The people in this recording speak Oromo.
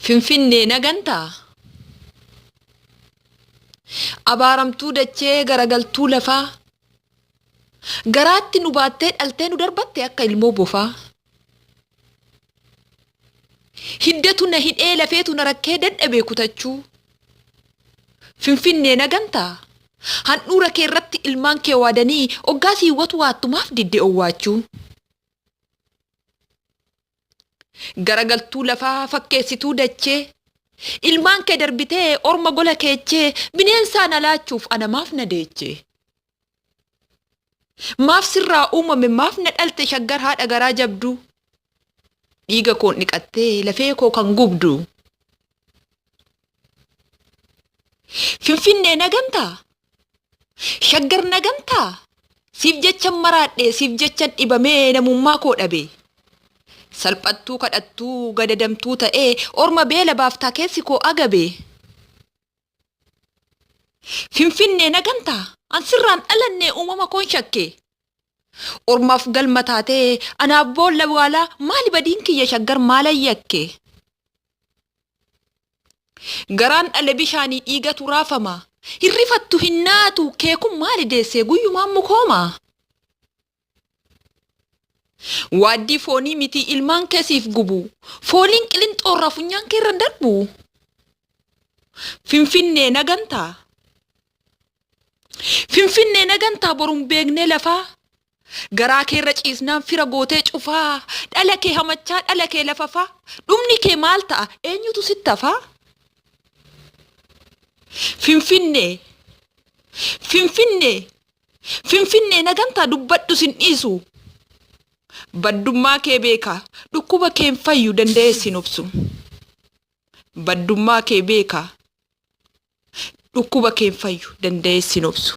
Finfinnee na gantaa? Abaaramtuu dachee garagaltuu lafaa. Garaatti nu baattee dhaltee nu darbatte akka ilmoo bofaa. Hiddatu na hidhee lafeetu na rakkee dadhabe kutachuu. Finfinnee na gantaa? Handhuura kee irratti ilmaan kee waadanii oggaa siin watwaattu maaf didde owwaachuu? Garagaltuu lafaa fakkeessituu dachee. Ilmaan kee darbitee orma gola keechee bineensaa na laachuuf ana maaf na deechee? Maaf sirraa uumame maaf na dhalte Shaggar haadha garaa jabduu? Dhiiga koon dhiqattee lafee koo kan gubdu. Finfinnee na gantaa? Shaggar na gantaa? Siif jechan maraadhe siif jechan dhibamee namummaa koo dhabe. Salphattuu kadhattuu gadadamtuu ta'ee orma beela baaftaa keessi koo agabe. Finfinnee na gantaa? An sirraan dhalannee uumama koon shakke. Ormaaf galma taatee anaaf boolla waalaa maali badiin kiyya Shaggar maalan yakke? Garaan dhale bishaanii dhiigatu raafama. Hin rifattu hin naatu kee kun maali deessee guyyumaan mukooma? Waaddii foonii mitii ilmaan kee siif gubu. Fooliin qilinxoorraa funyaan kee irra hin darbu. Finfinnee na gantaa? Finfinnee na gantaa boruun beeknee lafaa? Garaa kee irra ciisnaan fira gootee cufaa. Dhala kee hamachaa dhala kee lafafaa. Dhumni kee maal ta'a? Eenyutu sitti hafaa? Finfinnee Finfinnee Finfinnee na gantaa dubbadhu sin dhiisu. Baddummaa kee beeka dhukkuba kee hin fayyu danda'ee sin obsu. Baddummaa kee beeka dhukkuba kee hin fayyu danda'ee sin obsu.